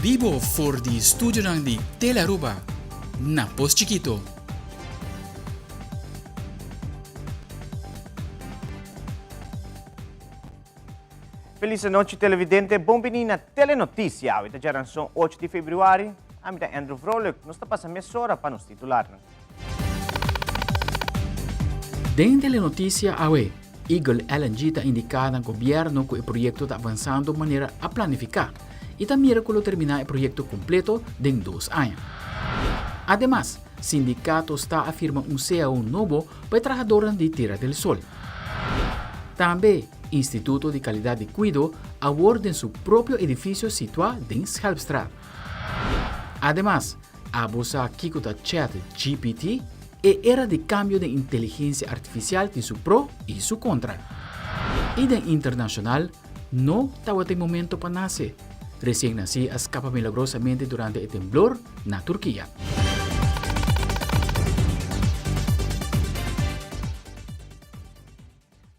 Bibo for di studionan di Telearuba na Pos Chikito. Feliz anochi televidente, bon bini na Telenoticia. Awe ta djaranson 8 di februari. Ami ta Andrew Vrolijk. Nos ta pasa mesora pa nos titularnan. Den Telenoticia awe, Eagle LNG ta indiká na gobièrnu ku e proyekto ta avansando manera a planifiká i ta mira ku lo terminá e proyekto kompleto den dos aña. Ademas, sindikato sta a firma un cao nobo pa e trahadornan di Tierra del Sol. Tambe, Instituto di Kalidat di Kuido awor den su propio edifisio situá den Schelpstraat. Ademas, abo sa kiko ta Chat GPT? E era di kambio den inteligensia artifisial tin su pro i su kontra. I den internashonal, no tabatin momento pa nase. Resien nasí a skapa milagrosamente durante e temblor na Turkia.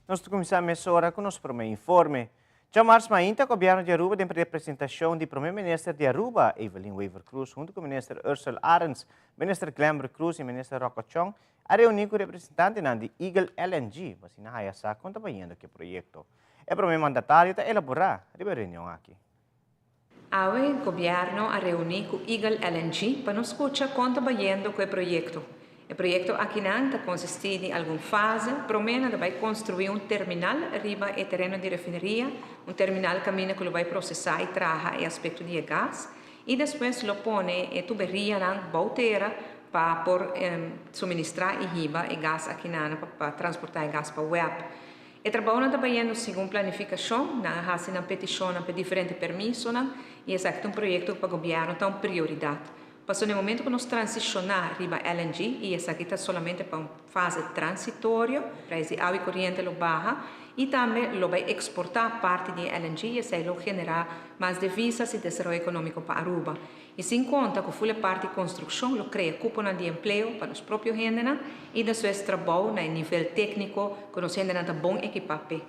Nos ta kuminsá mesora ku nos promé informe. Djamars mainta Gobièrnu di Aruba den representashon di Promé Minister di Aruba, Evelyn Wever-Croes huntu ku Minister Ursell Arends, Minister Glenbert Croes i Minister Rocco Tjong a reuní ku representantenan di Eagle LNG pa asina haya sa kon ta bayendo ku e proyekto. E promé mandatario ta elaborá riba e reunion aki. Awe Gobierno a reuni cu Eagle LNG pa nos scucha con ta bayendo cu e proyecto. E proyecto akinan ta consisti di algun fase, prome nan ta bay construi un terminal riba e tereno di refineria, un terminal caminda cu lo bay procesa y traha e aspecto di e gas y despues lo pone e tuberianan bou tera pa por suministra y hiba e gas akinan pa transporta e gas pa web. E trabounan ta bayendo segun planifikashon, nan a hasi nan petishonnan pa e diferente permisonan i esaki ta un proyekto ku pa gobièrnu ta un prioridat. Pasobra na e momento ku nos transishoná riba LNG, i esaki ta solamente pa un fase transitorio, prijs di awa i koriente lo baha i tambe lo bai eksportá parti di e LNG i esei lo generá mas devisas i desaroyo ekonómiko pa Aruba. I sin konta ku ful e parti konstrukshon lo krea kuponan di empleo pa nos propio hendenan i despues trabou na e nivel tékniko ku nos hendenan ta bon ekipá p'e.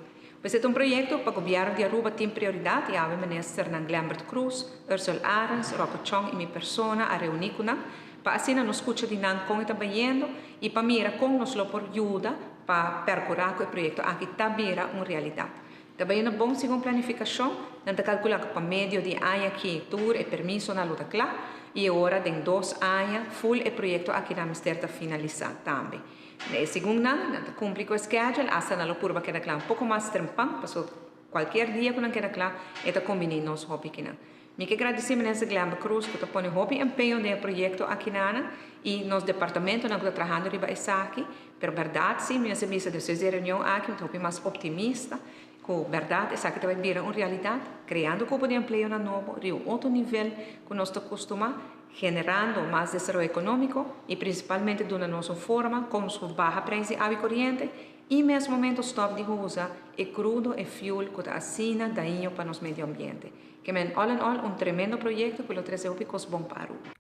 Pues e ta un proyekto pa gobièrnu di Aruba tin prioridat i awe ministernan Glenbert Croes, Ursell Arends, Rocco Chong i mi persona a reuní ku nan pa asina nos skucha di nan kon e ta bayendo i pa mira kon nos lo por yuda pa pèrkurá ku e proyekto aki ta bira un realidat. Ta bayendo bon segun planifikashon, nan ta kalkulá ku pa medio di e aña aki tur e permisonan lo ta kla i e ora den dos aña ful e proyekto aki nan mester ta finalisá tambe. Segun nan, nan ta kumpli ku e schedule, asta nan lo purba keda kla un poko mas trempan, pasobra kualkier dia ku nan keda kla e ta kombiní nos hopi kinan. Mi ke gradisí Minister Glenbert Croes ku ta pone hopi empeño den e proyekto akinanan i nos departamentonan ku ta trahando riba esaki, pero bèrdat si mi mester bisa despues di e reunion aki mi ta hopi mas optimista ku bèrdat esaki ta bai bira un realidat, kreando kupo di empleonan nobo riba un otro nivel ku nos ta kustumá, generando mas desaroyo ekonómiko i prinsipalmente duna nos un forma kon nos por baha preis di awa i koriente i mes momento stòp di usa e krudo, e fuel ku ta asina daño pa nos medio ambiente. Ke men all in all un tremendo proyecto ku lo trese hopi kos bon pa Aruba.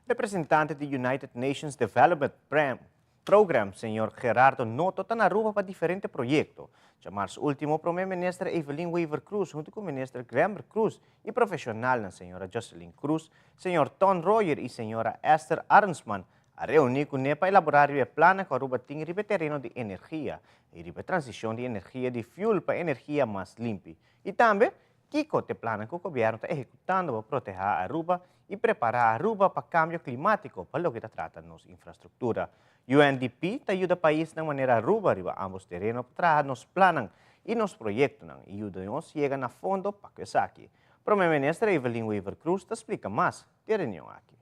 Representante di United Nations Development Program, señor Gerardo Noto ta na Aruba pa diferente proyecto. Djamars ultimo Prome Minister Evelyn Wever-Croes hunto cu Minister Glenbert Croes y profesionalnan señora Jocelyn Croes, señor Ton Royer y señora Esther Arnsman a reuni cu ne pa elabora riba e plannan cu Aruba tin riba e tereno di energia y riba e transicion di energia di fuel pa energia mas limpi y tambe Kiko t'e plannan ku gobièrnu ta ehekutando pa protehá Aruba i prepará Aruba pa kambio klimátiko pa loke ta trata nos infrastruktura? UNDP ta yuda paisnan manera Aruba riba ámbos tereno pa traha nos plannan i nos proyektonan i yuda nos yega na fondo pa ku esaki. Prome Minister Evelyn Wever-Croes ta splika mas di e reunion aki.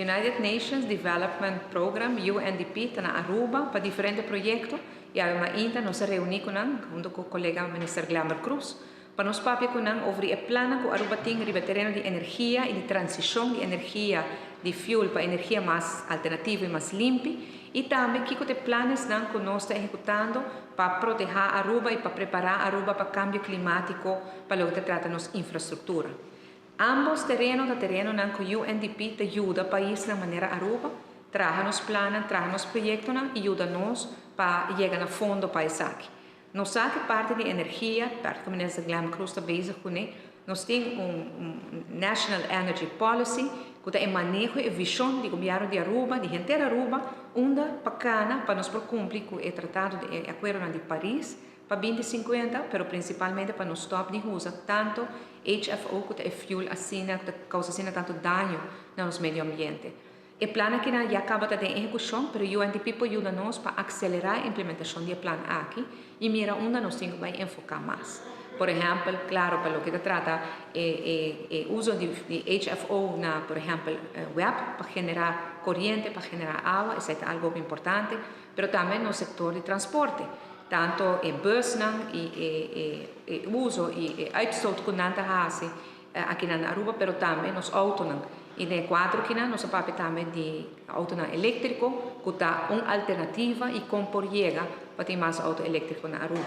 United Nations Development Program, UNDP, ta na Aruba pa diferente proyecto y awe mainta nos a reuni cu nan hunto cu colega Minister Glenbert Croes pa nos papia cu nan over di e plannan cu Aruba tin riba e tereno di energia y di transicion di energia di fuel pa energia mas alternativo y mas limpi y tambe kico ta e planesnan cu nos ta ehecutando pa proteha Aruba y pa prepara Aruba pa cambio climatico pa loke ta trata nos infrastructura. Ambos tereno ta terenonan ku UNDP ta yuda paisnan manera Aruba traha nos plannan, traha nos proyektonan i yuda nos pa yega na fondo pa esaki. Nos sa ku parti di energia, parti ku Minister Glenn Croes ta bezig kuné, Nos tin un National Energy Policy, cu ta e maneho y vision di gobierno di Aruba, di henter Aruba, unda pa cana pa nos por cumpli cu e tratado di acuerdo di Paris pa 2050, pero principalmente pa nos stop di usa tanto HFO, cu ta fuel asina, cu ta causa asina tanto daño na nos medio ambiente. E plan aki ya caba di ehecucion, pero UNDP por yuda nos pa acelera e implementacion di e plan aki y mira unda nos tin cu enfoca mas. Por ehempel, claro, pa loke ta trata e uso di HFO na, por ehempel, WEB, pa genera coriente, pa genera awa, esey ta algo importante, pero tambe den sector di transporte. Tanto e busnan y e uso y e uitstoot cu nan ta haci aki na Aruba, pero tambe nos autonan. Y den cuadro aki nos a papia tambe di autonan electrico, cu ta un alternativa y con por yega pa tin mas auto electrico na Aruba.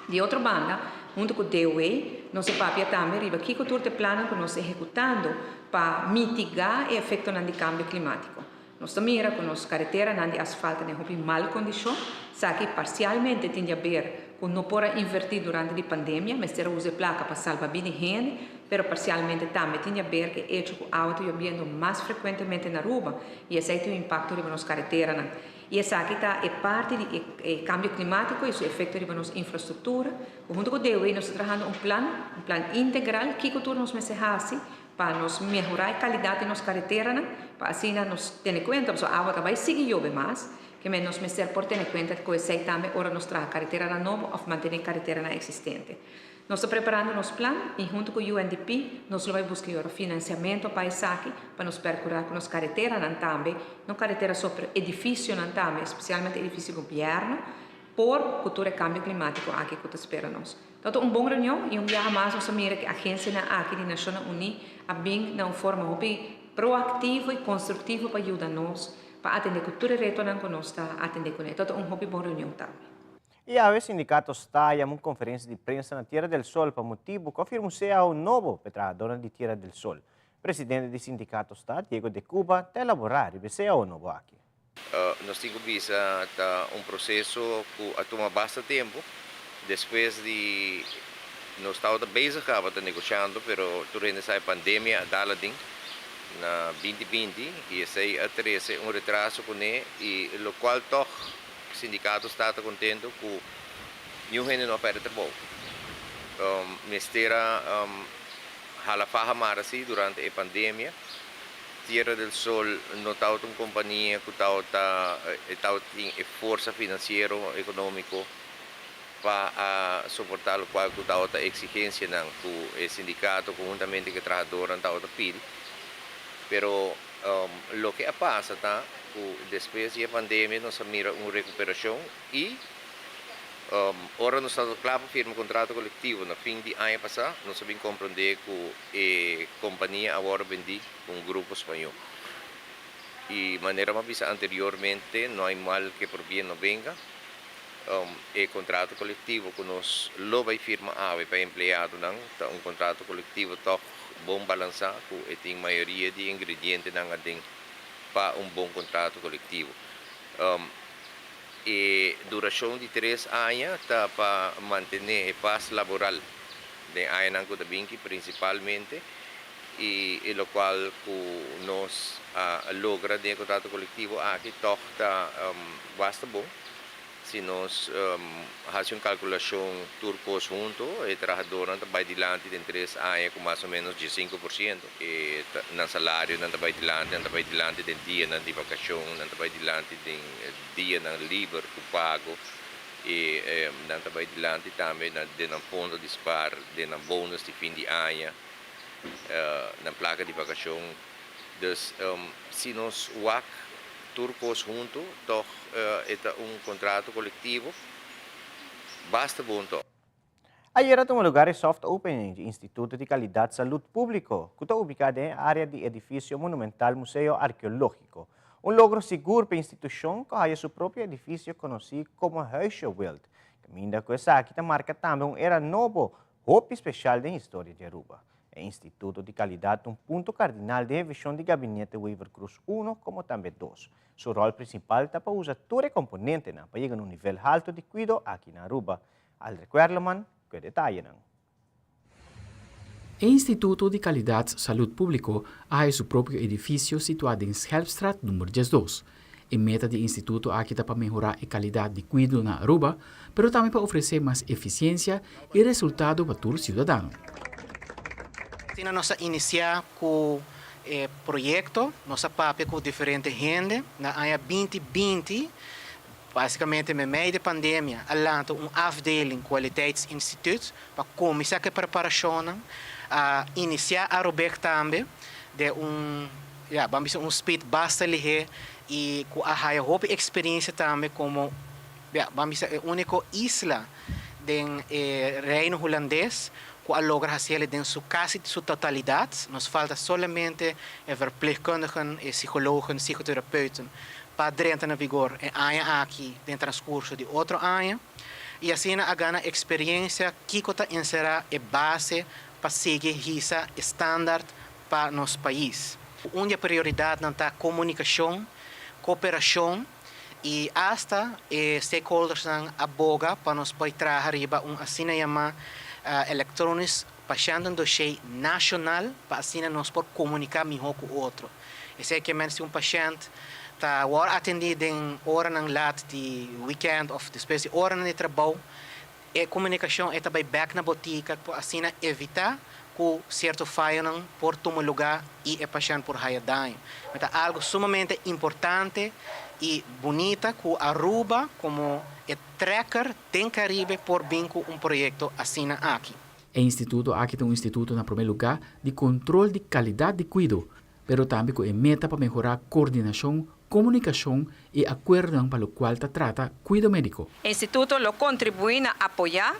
Di otro banda, hunto cu DOW, nos a papia tambe riba kico tur e plan cu nos ta ehecutando pa mitiga e efecto di cambio climatico. Nos tambe mira cu nos careteranan di asfalto den hopi mal condicion, esaki parcialmente tin di haber cu no por a inverti durante e pandemia, mester usa placa pa salba bida di hende, pero parcialmente tambe tin di haber cu e hecho cu awa ta yobiendo mas frecuentemente na Aruba y esey tin un impacto riba nos careteranan. Y esaki ta e parti di cambio climatico y su efecto riba nos infrastructura. Hunto cu DOW nos ta trahando un plan integral cu tur nos mester haci pa nos mehora e calidad di nos careteranan, pa asina nos tene cuenta, so awa tambe sigui yobe mas, cu nos mester por tene cuenta cu esey tambe ora nos traha careteranan nobo of mantene careteranan existente. Nos ta preparando nos plan y hunto cu UNDP nos ta bay busca financiamento pa esaki, pa nos percura cu nos careteranan tambe, no caretera so, pero edificionan tambe, especialmente edificio di gobierno, por cu e cambio climatico aki cu ta spera nos. Anto, un bon reunion y un biaha mas nos mira cu e agencianan aki di Nacionnan Uni a bin na un forma hopi proactivo y constructivo pa yuda nos pa atende cu tur e retonan cu nos ta atende cu ne. Anto, un hopi bon reunion tambe. Y awe sindicato STA a yama un conferencia di prensa na Tierra del Sol pa motibo cu a firma un nobo pa trahadornan di Tierra del Sol. Presidente di sindicato STA, Diego de Cuba, ta elabora riba e CAO nobo aki. Nos tin cu bisa ta un proceso cu a tuma basta tempo. Despues di nos tabata bezig tabata negociando, pero durante e pandemia a dal aden na 2020 y esey a trece un retraso cu ne y locual toch sindicato ta contento cu ningun hende no a perde trabou. Mester a hala faha mara durante e pandemia. Tierra del Sol no ta un compania cu tin forsa financiero, economico pa soporta locual cu ta exigencianan cu e sindicato conhuntamente cu e trahadornan ta pidi. Pero loke a pasa ta cu despues di e pandemia nos a mira un recuperacion y ora nos tabata cla pa firma un contrato colectivo na fin di aña pasa, nos a bin comprende cu e compania a wordo bendi cu un grupo spaño. Y manera m'a bisa anteriormente, no hay mal que por bien no venga. E contrato colectivo cu nos lo bay firma awe pa empleadonan, ta un contrato colectivo toch bon balansa, cu tin mayoria di ingredientenan aden pa un bon contrato colectivo. E duracion di 3 aña ta pa mantene e paz laboral den añanan cu ta bin principalmente y locual cu nos a logra den contrato colectivo aki toch ta basta bon. Si nos haci un calculacion tur cos hunto, e trahadornan ta bay dilanti den 3 aña cu mas o menos 5% y nan salario nan ta bay dilanti, nan ta bay dilanti den dianan di vacacion, nan ta bay dilanti den dianan liber cu pago y nan ta bay dilanti tambe den nan fondo di spaar, den nan bonus di fin di aña, nan placa di vacacion. Dus si nos wak tur cos hunto, toch ta un contrato colectivo basta bon toch. Ayera a tuma lugar e soft opening di Instituto di Calidad Salud Publico, cu ta ubica den area di edificio monumental Museo Arqueologico. Un logro sigur pa e institucion cu tin su propio edificio conoci como Huisje Wild. Caminda cu esaki ta marca tambe un era nobo, hopi special den historia di Aruba. E Instituto di Calidad ta un punto cardinal di vision di Gabinete Wever-Croes 1 como tambe 2. Su rol principal ta pa usa tur e componentenan pa yega na un nivel halto di cuido aki na Aruba. Aldrich Werleman, cu detayenan. E Instituto di Calidad Salud Publico a haya su propio edificio situa den Schelpstraat number 12. E meta di e instituto aki ta pa mehora e calidad di cuido na Aruba, pero tambe pa ofrece mas eficiencia y resultado pa tur ciudadano. Asina nos a inicia cu e proyecto, nos a papia cu diferente hende. Na aña 2020, basicamente meimei di pandemia, a lanta un afdeling kwaliteitsinstituut pa cuminsa cu e preparacion, a inicia Arubig tambe den un, ja, ban bisa, un speed basta lihe y cu a haya hopi experiencia tambe como, ja, ban bisa, e unico isla den Reino Hulandes cu a logra haci den su casi su totalidad. Nos falta solamente e verpleegkundigen, e psychologen, psychotherapeuten pa drenta na vigor e aña aki den transcurso di otro aña. Y asina a gana experiencia kico ta encera e base pa sigui hisa standaard pa nos pais. Un prioridad ta comunicacion, cooperacion y hasta stakeholders nan a boga pa nos por traha riba un asina yama elektronisch patiëntendossier nacional, pa asina nos por comunica miho cu otro. Esey kiermen si un pashent ta wordo atendi den oranan laat di weekend of despues di oranan di trabou, e comunicacion ta bay back na botica pa asina evita cu cierto fayonan por tuma luga y e pashent por haya daño. Anto, algo sumamente importante y bunita cu Aruba como e trekker den Caribe por bin cu un proyecto asina aki. E instituto aki ta un instituto na prome luga di control di calidad di cuido, pero tambe cu e meta pa mehora coordinacion, comunicacion y acuerdo pa loke ta trata cuido medico. E instituto lo contribui na apoya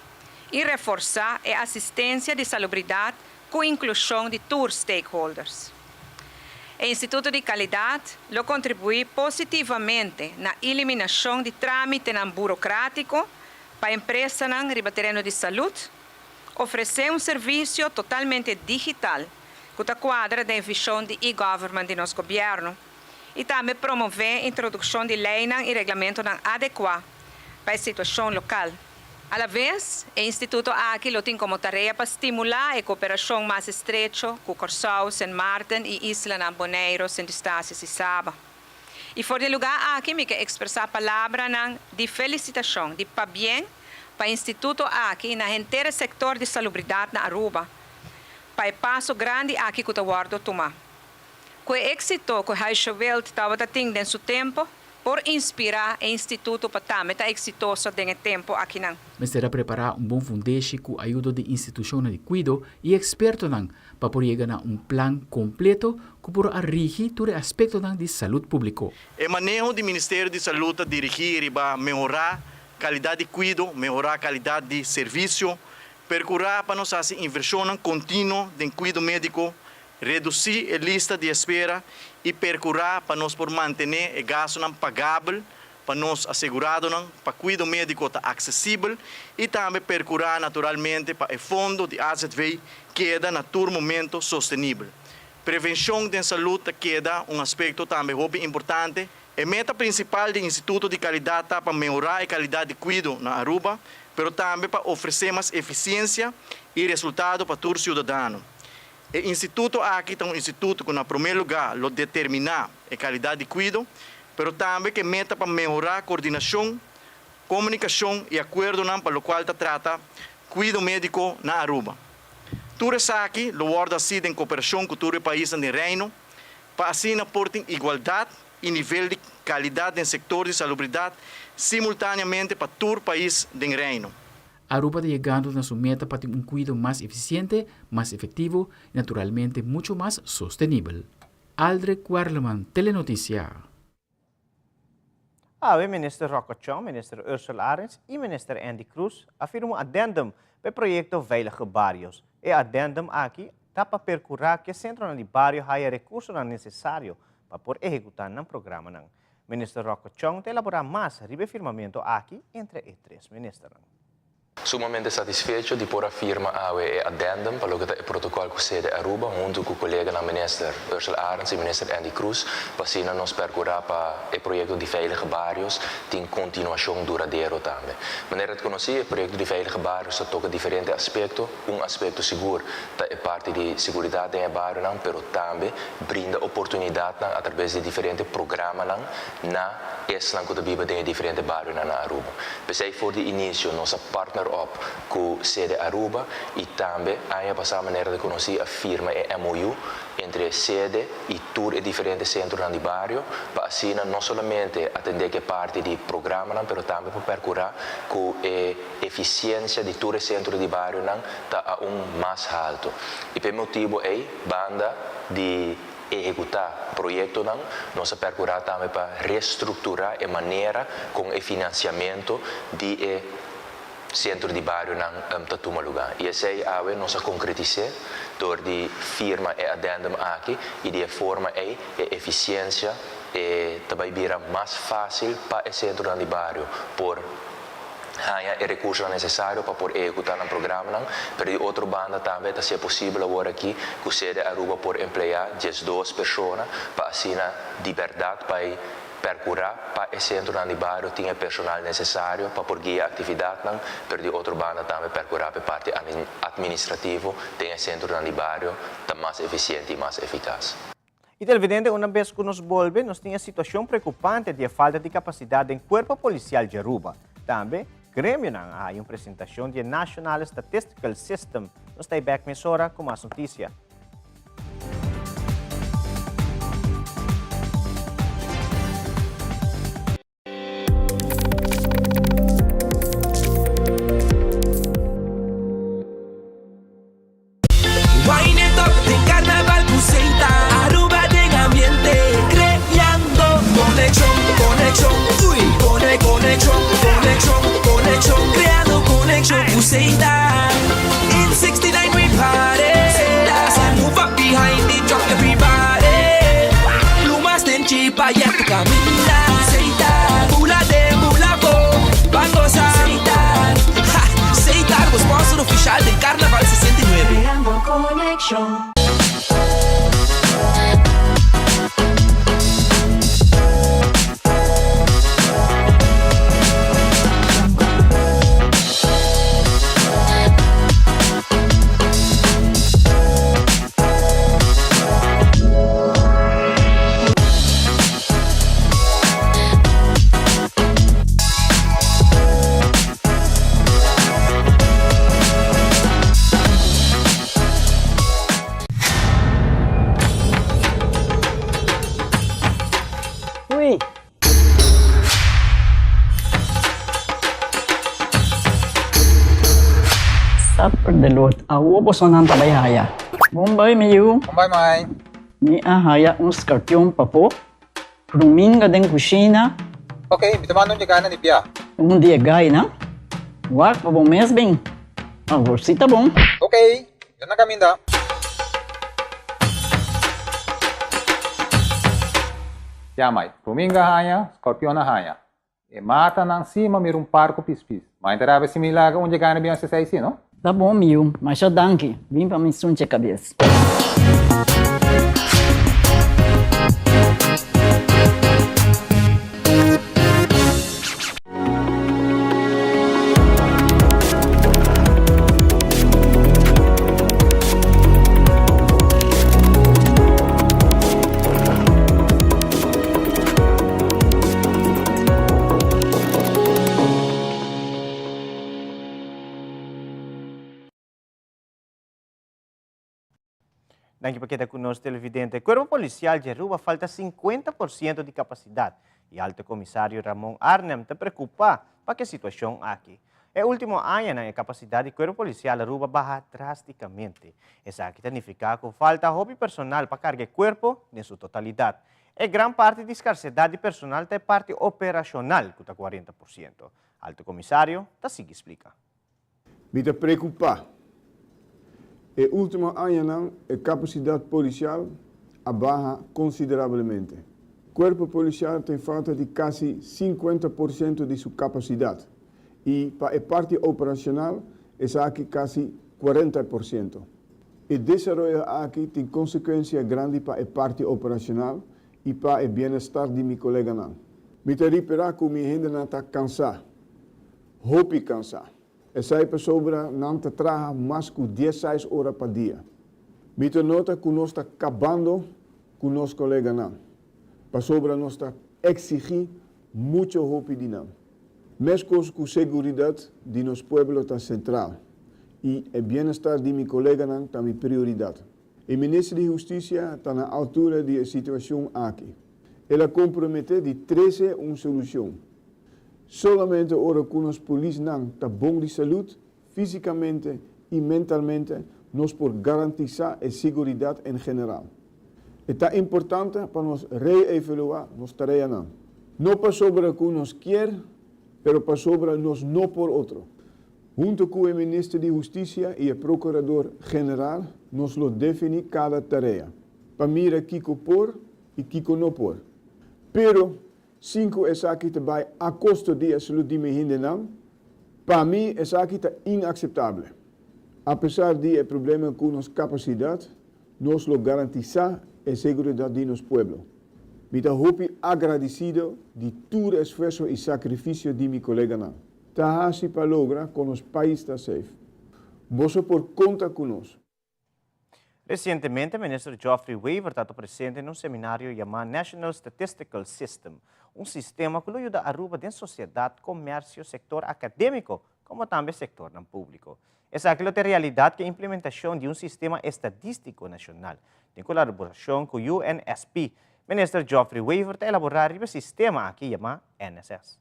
y reforsa e asistencia di salubridad cu inclusion di tur stakeholders. E Instituto di Calidad lo contribui positivamente na eliminacion di tramite burocratico pa empresanan riba tereno di salud, ofrece un servicio totalmente digital cu ta cuadra den vision di e-government di nos gobierno y tambe promove introduccion di ley y reglamento adecua pa e situacion local. A la bes, e instituto aki lo tin como tarea pa stimula e cooperacion mas estrecho cu Corsou, Sint Maarten y Isla Bonaire, Sint Eustatius y Saba. Y for di e luga aki mi kier expresa palabra di felicitacion, di pabien pa e instituto aki na henter sector di salubridad na Aruba, pa e paso grandi aki cu ta wordo tuma. Cu e exito cu Huisje Wild tabatin den su tempo, por inspira e instituto pa tambe ta exitoso den e tempo akinan. Mester a prepara un bon fundeshi cu ayudo di institucion di cuido y expertonan pa por yega na un plan completo cu por rigi tur aspecto di salud publico. E maneho di Ministerio di Salud ta dirigi pa mehora calidad di cuido, mehora calidad di servicio, percura pa nos haci inversion continuo den cuido medico, reduci e lista di espera y percura pa nos por mantene e gasto pagabel pa nos aseguradonan, pa cuido medico ta accesibel y tambe percura naturalmente pa e fondo di AZV keda na tur momento sostenibel. Prevencion di salud keda un aspecto tambe hopi importante. E meta principal di Instituto di Calidad ta pa mehora e calidad di cuido na Aruba, pero tambe pa ofrece mas eficiencia y resultado pa tur ciudadano. E instituto aki ta un instituto cu, na prome luga, lo determina e calidad di cuido, pero tambe cu meta pa mehora coordinacion, comunicacion y acuerdo pa loke ta trata cuido medico na Aruba. Tur esaki lo wordo haci den cooperacion cu tur paisnan di Reino, pa asina por tin igualdad y nivel di calidad den sector di salubridad simultaneamente pa tur pais di Reino. Aruba ta yegando na su meta pa tin un cuido mas eficiente, mas efectivo y naturalmente mucho mas sostenibel. Aldrich Werleman, Telenoticia. Awe Minister Rocco Tjon, Minister Ursula Arends y Minister Endy Croes a firma un addendum pa e proyecto Veilige Barrios. E addendum aki ta pa percura cu e centro di bario haya recurso necesario pa por ehecuta e programa. Minister Rocco Tjon ta elabora mas riba e firmamento aki entre e tres ministernan. Sumamente satisfecho di por a firma awe e addendum pa loke ta e protocol cu sede Aruba hunto cu coleganan Minister Ursula Arends y Minister Endy Croes pa asina nos percura pa e proyecto di Veilige Barrios tin continuacion duradero tambe. Manera ta conoci e proyecto di Veilige Barrios ta toca diferente aspecto, un aspecto sigur ta e parti di seguridad den e barionan pero tambe brinda oportunidadnan atrabes di diferente programanan na Esnan ku ta biba den e diferente barionan na Aruba. P'esei for di inisio nos a partner up ku Sede Aruba i tambe aña pasá manera ta konosí a firma e MOU entre Sede i tur e diferente sentronan di bario pa asina no solamente atendé ku e parti di programanan pero tambe pa perkurá ku e efisiensia di tur e sentro di barionan ta aun mas haltu. I p'e motibu ei banda di. ehekutá proyektonan, nos a perkurá tambe pa restrukturá e manera kon e finansiamentu di e sentro di barionan ta tuma lugá. I esei awe nos a konkretis'é dor di firma e addendum aki i di e forma ei e efisiensia e ta bai bira mas fásil pa e sentronan di bario por haña e rekursonan nesesario pa por ehekutá nan programanan, pero di otro banda tambe ta sea posibel awor aki ku sede Aruba por empleá 12 persona pa asina di bèrdat bai pèrkurá pa e sentronan di bario tin e personal nesesario pa por guia aktividatnan, pero di otro banda tambe pèrkurá pa e parti atministrativo den e sentronan di bario ta mas efisiente i mas efikas. I televidente, una bes ku nos bolbe, nos tin e situashon preokupante di e falta di kapasidat den Kuerpo Polisial di Aruba. Tambe, gremionan a haña un presentashon di e Nationale Statistical System. Nos ta ei bèk mesora ku mas notisia. Ui! Supper de lot. Awo bosonan ta bai haya. Bon bai mi yu. Bon bai mai. Mi a haya un skarpion pafó. Ruminga den kushina. Ok, mi ta manda un dje na di bia. Un di e gainan. Wak pa bo mes bin. Awor si ta bon. Ok, yo na kaminda. Ya mai, ruminga haña, skorpion a haña. E matanan si ma mira un par ku pispis. Ma inta rabia si mi laga un dje gana bin hasi esei si, no? Ta bon mi yu, masha danki. Bin pa mi sunche kabes. Danki pa keda ku nos televidente. Kuerpo Polisial di Aruba falta 50% di kapasidat i Alto Komisario Ramon Arnhem ta preokupá pa ku e situashon aki. E último añanan e kapasidat di Kuerpo Polisial Aruba baha drástikamente. Esaki ta nifiká ku falta hopi personal pa karga e kuerpo den su totalidat. E gran parti di skarsedat di personal ta e parti operashonal ku ta 40%. Alto Komisario ta sigui splika. Mi ta preokupá. E último añanan e kapasidat polisial a baha konsiderablemente. Kuerpo Polisial tin falta di kasi 50% di su kapasidat. I pa e parti operacional esaki casi 40%. E desaroyo aki tin consecuencia grandi pa e parti operacional i pa e bienestar di mi coleganan. Mi ta ripera cu mi hendenan ta cansa, hopi cansa. Esai pasobra nan ta traha mas cu diesseis ora pa dia. Mi ta nota cu nos ta cabando cu nos coleganan, pasobra nos ta exigi mucho hopi di nan. Mescos cu seguridad di nos pueblo ta central y e bienestar di mi coleganan ta mi prioridad. E Minister di Husticia ta na altura di e situacion aki. El a compromete di trece un solucion. Solamente ora cu nos polisnan ta bon di salud, fisicamente y mentalmente, nos por garantisa e seguridad en general. E ta importante pa nos reevalua nos tareanan. No pasobra cu nos kier, pero pasobra nos no por otro. Hunto cu e Minister di Husticia y e Procurador General nos lo defini cada tarea, pa mira kico por y kico no por. Pero, sin cu esaki ta bay a costo di e salud di mi hendenan, pa mi esaki ta inaceptable. A pesar di e problema cu nos capacidad, nos lo garantisa e seguridad di nos pueblo. Mi ta hopi agradecido di tur esfuerso y sacrificio di mi coleganan. Ta hasi pa logra con nos pais ta safe. Boso por conta cu nos. Recientemente Minister Geoffrey Wever tabata presente na un seminario yama National Statistical System, un sistema cu lo yuda Aruba den sociedad, comercio, sector academico, como tambe sectornan publico. Esaki lo ta realidad cu e implementacion di un sistema estadistico nacional, den colaboracion cu UNSP. Minister Geoffrey Wever ta elabora riba e sistema aki yama NSS.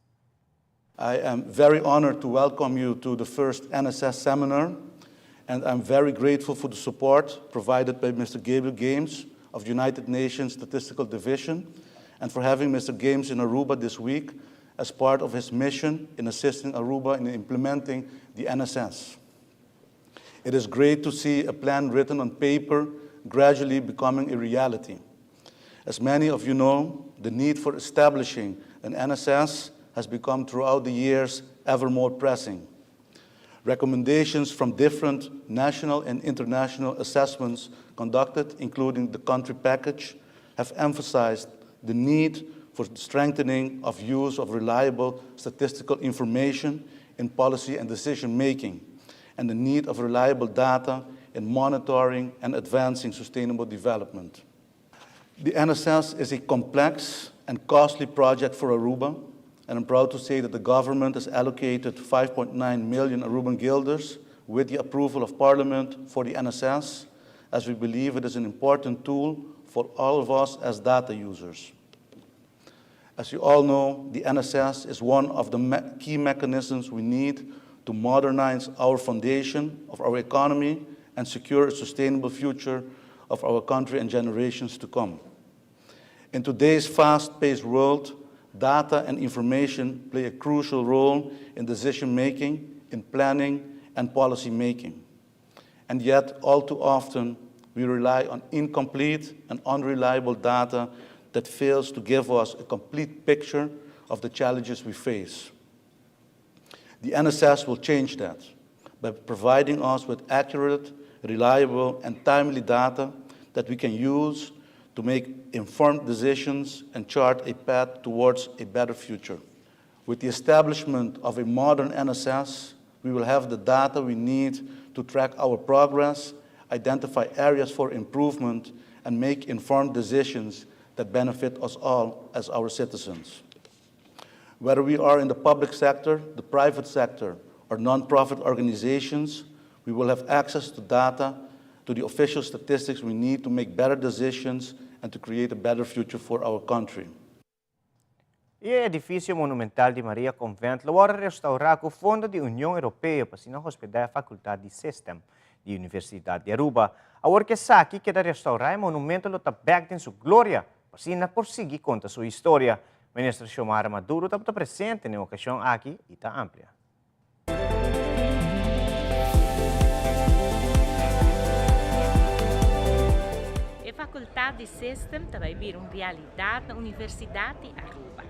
I am very honored to welcome you to the first NSS seminar, and I'm very grateful for the support provided by Mr. Gabriel Games of United Nations Statistical Division and for having Mr. Games in Aruba this week as part of his mission in assisting Aruba in implementing the NSS. It is great to see a plan written on paper gradually becoming a reality. As many of you know, the need for establishing an NSS has become throughout the years ever more pressing. Recommendations from different national and international assessments conducted, including the country package, have emphasized the need for strengthening of use of reliable statistical information in policy and decision making, and the need of reliable data in monitoring and advancing sustainable development. The NSS is a complex and costly project for Aruba, and I'm proud to say that the government has allocated 5.9 million Aruban guilders with the approval of Parliament for the NSS, as we believe it is an important tool for all of us as data users. As you all know, the NSS is one of the me key mechanisms we need to modernize our foundation of our economy and secure a sustainable future of our country and generations to come. In today's fast-paced world, data and information play a crucial role in decision-making, in planning, and policy making. And yet, all too often, we rely on incomplete and unreliable data that fails to give us a complete picture of the challenges we face. The NSS will change that by providing us with accurate, reliable, and timely data that we can use to make informed decisions and chart a path towards a better future. With the establishment of a modern NSS, we will have the data we need to track our progress, identify areas for improvement, and make informed decisions that benefit us all as our citizens. Whether we are in the public sector, the private sector, or nonprofit organizations, we will have access to data, to the official statistics we need to make better decisions and to create a better future for our country. E edificio monumental di Maria Convent lo wordo restaura cu fondo di Union Europeo pa asina hospeda e Facultad di System di Universidad di Aruba. Awor cu esaki keda restaura e monumento lo ta bek den su gloria pa asina por sigui conta su historia. Minister Xiomara Maduro tabata presente na e ocasion aki y ta amplia. E facultad di System ta bay bira un realidad na Universidad di Aruba.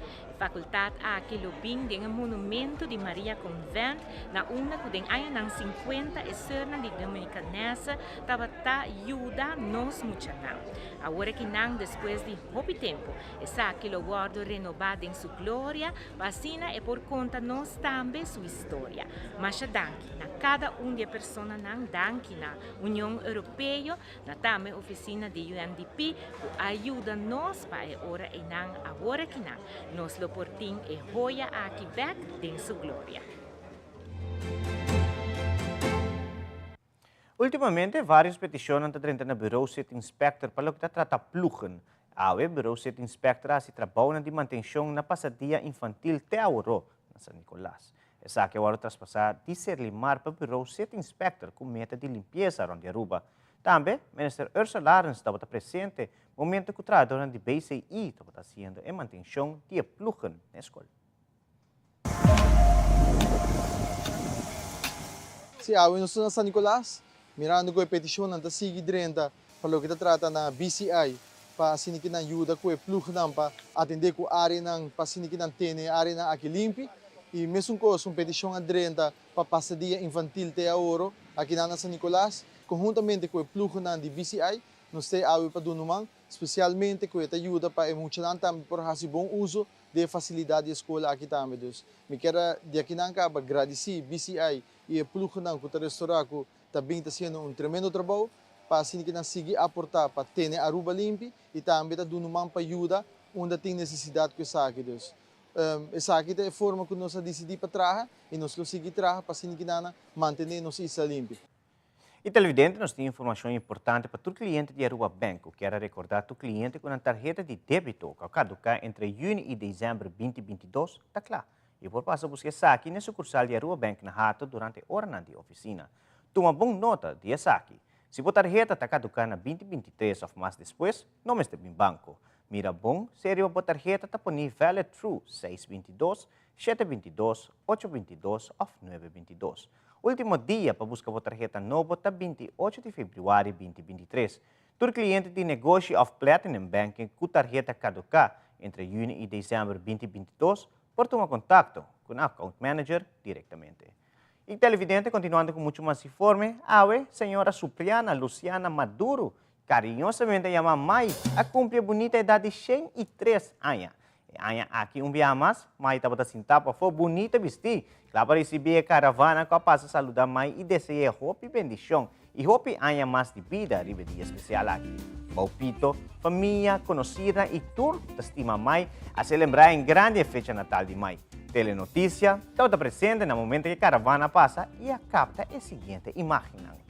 Facultad aki lo bin den e monumento di Maria Convent na unda cu den añanan 50 e soeurnan di Dominicanese tabata yuda nos muchanan. Awor aki nan despues di hopi tempo esaki lo wordo renoba den su gloria pa asina e por conta nos tambe su historia. Masha danki na cada un di e personanan, danki na Union Europeo, na tambe oficina di UNDP cu a yuda nos pa e ora eynan awor akinan nos lo por tin e hoya aki bek den su gloria. Ultimamente varios peticionnan ta drenta na Bureau City Inspector pa loke ta trata ploegen. Awe Bureau City Inspector a haci trabounan di mantencion na pasadia infantil te aworó na San Nicolas. Esaki a wòrdu traspasá di Serlimar pa Bureau City Inspector ku meta di limpiesa rònt di Aruba. Tambe, Minister Ursula Arends tabata presente momento ku trahadornan di BCI tabata hasiendo e mantenshon di e ploegen na e skol. Si, awe nos ta na San Nicolas, mirando ku e petishonnan ta sigui drenta pa loke ta trata na BCI pa asina ki nan yuda ku e plugnan pa atendé ku áreanan pa asina ki nan tene e áreanan aki limpi. I mesun kos un petishon a drenta pa pasadia infantil te aworo akinan na San Nicolas. Konhuntamente ku e plugnan di BCI nos ta e awe pa duna un man, spesialmente ku e ta yuda pa e muchanan tambe por hasi bon uso di e fasilidat di e skol aki tambe. Dus mi kier a di akinan kaba gradisí BCI i e plugnan ku ta restorá ku ta bin ta hasiendo un tremendo trabou pa asina ki nan sigui aporta pa tene Aruba limpi y tambe ta duna un man pa yuda unda tin necesidad cu esaki. Dus esaki ta e forma cu nos a dicidi pa traha y nos lo sigui traha pa asina ki nan a mantene nos isla limpi. Y televidente nos tin informacion importante pa tur cliente di Aruba Bank cu kier a recorda tur cliente cu nan tarheta di debito cu a caduca entre juni y december 2022 ta cla y por pasa busca esaki n'e sucursal di Aruba Bank na Hato durante oranan di oficina. Tuma bon nota di esaki. Si bo tarheta ta kaduká na 2023 òf mas despues, no mester bin banko. Mira bon si riba bo tarheta ta poní Valid Through seis 22, shete 22, ocho 22 òf nuebe 22. Último dia pa buska bo tarheta nobo ta 28 di febrüari 2023. Tur kliente di negoshi òf Platinum Banking ku tarheta kaduká entre yüni i desèmber 2022 por tuma kontakto ku nan account manager direktamente. Y televidente, continuando cu mucho mas informe, awe señora Supriana Luciana Maduro, cariñosamente yama Mai, a cumpli e bunita edad di 103 aña. E aña aki un biaha mas, Mai tabata sinta pafó bunita bistí, cla pa ricibi e caravana cu a pasa saluda Mai y dese'é hopi bendicion y hopi aña mas di bida riba e dia especial aki. Baupito, famia, conocirnan y tur cu ta stima Mai a celebra en grandi e fecha natal di Mai. Telenoticia tabata presente na momento cu e caravana a pasa y a capta e siguiente imagennan.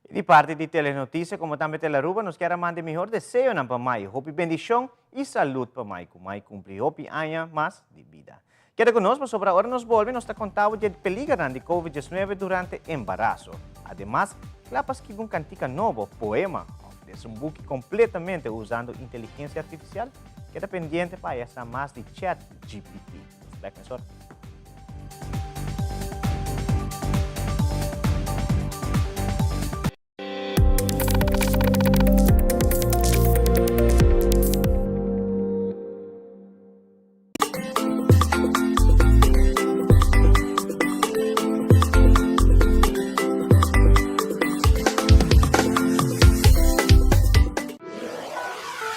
Di parti di Telenoticia como tambe Telearuba nos kier a manda e mihor deseonan pa Mai. Hopi bendicion y salud pa Mai. Cu Mai cumpli hopi aña mas di bida. Keda cu nos pasobra ora nos bolbe nos ta conta bo dje peligernan di Covid 19 durante embaraso. Ademas, cla pa skibi un cantica nobo, poema of des un buki completamente usando inteligencia artificial? Keda pendiente pa haya sa mas di Chat GPT. Nos bek mesora.